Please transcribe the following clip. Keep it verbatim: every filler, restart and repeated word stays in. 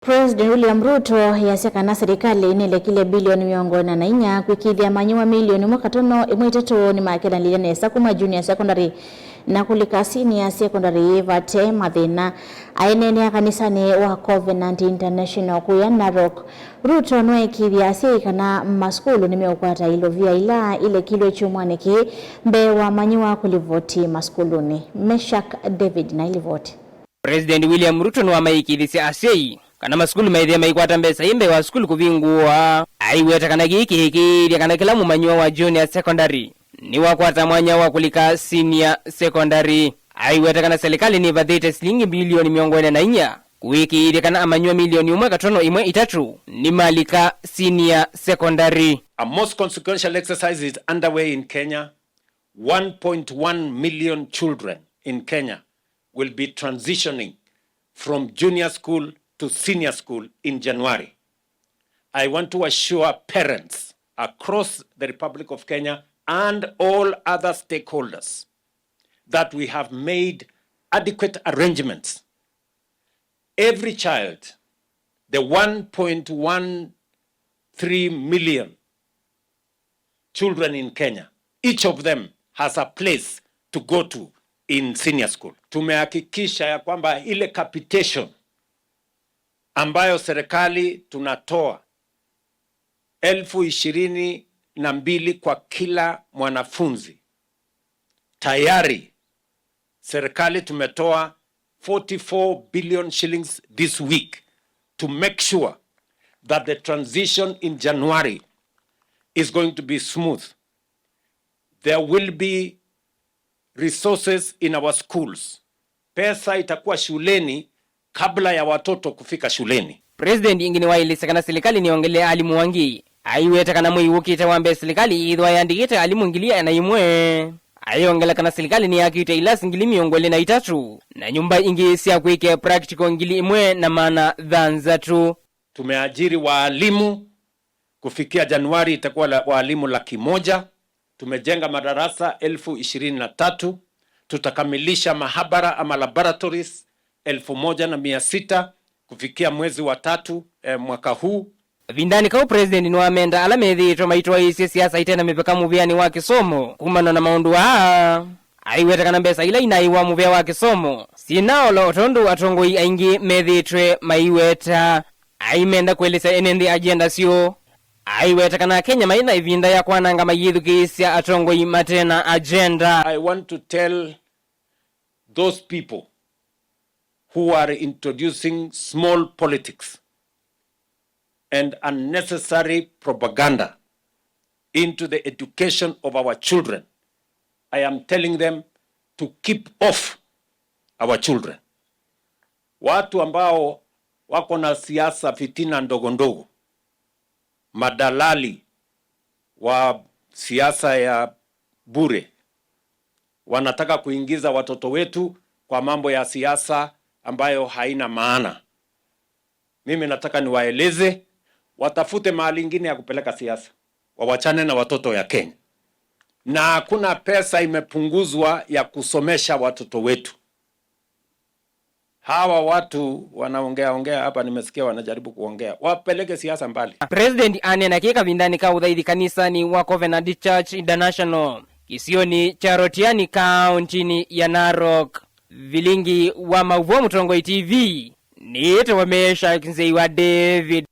President William Ruto easya kana serikali nĩlekile bilioni mĩongo ĩna na inya kwĩkĩĩthya amanyĩw'a milioni ĩmwe katono ĩmwe itatũ nĩmakelanĩlya nesa kuma junior secondary na kũlika senior secondary vate mathĩna. Aineenea kanisanĩ wa Covenant International kũya Narok, Ruto nĩwaĩkĩĩthya asyai kana masukulu nĩmeũkwata ilovia ila ilekilwe kyumwanĩ kĩĩ mbee wa amanyĩw'a kũlivoti masukulunĩ. Meshak David na ilivoti. President William Ruto nĩwamaĩkĩĩthisye asyai kana masukulu maĩthĩe maikwata mbesa ii mbee wa sukulu kũvingũwa. Aiweta kana kĩĩ kĩĩkĩĩthya kana kĩla mũmanyĩw'a wa junior secondary nĩwakwata mwanya wa kũlika senior secondary. Aiweta kana silikalĩ nĩvathĩte silingi mbilioni mĩongo ĩna na inya kũĩkĩĩthya kana amanyĩw'a milioni ĩmwe katono ĩmwe itatũ nĩmalika senior secondary. A most consequential exercise is underway in Kenya. One point one million children in Kenya will be transitioning from junior school to senior school in January. I want to assure parents across the Republic of Kenya and all other stakeholders that we have made adequate arrangements. Every child, the one point one three million children in Kenya, each of them has a place to go to in senior school. Tumehakikisha ya kwamba ile capitation ambayo serikali tunatoa elfu ishirini na mbili kwa kila mwanafunzi, tayari serikali tumetoa forty-four billion shillings this week to make sure that the transition in January is going to be smooth. There will be resources in our schools. Pesa itakuwa shuleni kabla ya watoto kufika shuleni. President ĩngĩ nĩwaĩlĩsye kana silikalĩ nĩyongelee alimũ angĩ. Aiweta kana mwei wũkĩte wa mbee silikalĩ ĩĩthĩwa yandĩkĩte alimũ ngili ĩana na ĩmwe. Ayongela kana silikalĩ nĩyakĩte ilasi ngili mĩongo ĩlĩ na itatũ na nyũmba ingĩ sya kwĩkĩa practical ngili ĩmwe na maana thanthatũ. Tumeajiri waalimu, kufikia Januari itakuwa la, waalimu laki moja. Tumejenga madarasa elfu ishirini na tatu. Tutakamilisha mahabara ama laboratories elfu moja na mia sita kufikia mwezi wa tatu, eh, mwaka huu. Kavindanĩ kau, President nĩwamenda ala methĩĩtwe maitwaĩĩsye siasa ite na mĩvaka mũvĩanĩ wa kĩsomo kumana na maũndũ aa. Aiweta kana mbesa ila inaĩwa mũvĩa wa kĩsomo syĩnaola o tondũ atongoi aingĩ methĩĩtwe maiweta. Aimenda kũelesya ene nthĩ agenda syoo. Aiweta kana Akenya mai na ĩvinda ya kwananga mayĩthukĩĩsya atongoi mate na agenda. I want to tell those people who are introducing small politics and unnecessary propaganda into the education of our children, I am telling them to keep off our children. Watu ambao wako na siasa fitina ndogo ndogo, madalali wa siasa ya bure, wanataka kuingiza watoto wetu kwa mambo ya siasa ambayo haina maana. Mimi nataka niwaeleze, watafute mahali ingine ya kupeleka siasa, wawachane na watoto ya Kenya. Na hakuna pesa imepunguzwa ya kusomesha watoto wetu. Hawa watu wanaongea ongea hapa, nimesikia wanajaribu kuongea. Wapeleke siasa mbali. President aneena kĩĩ kavindanĩ ka ũthaithi kanisanĩ wa Covenant Church International kĩsionĩ kya Rotiani, kaũntinĩ ya Narok. Vilingi wa maũvoo Mũtongoi T V, nĩĩtawa Meshack Nzei wa David.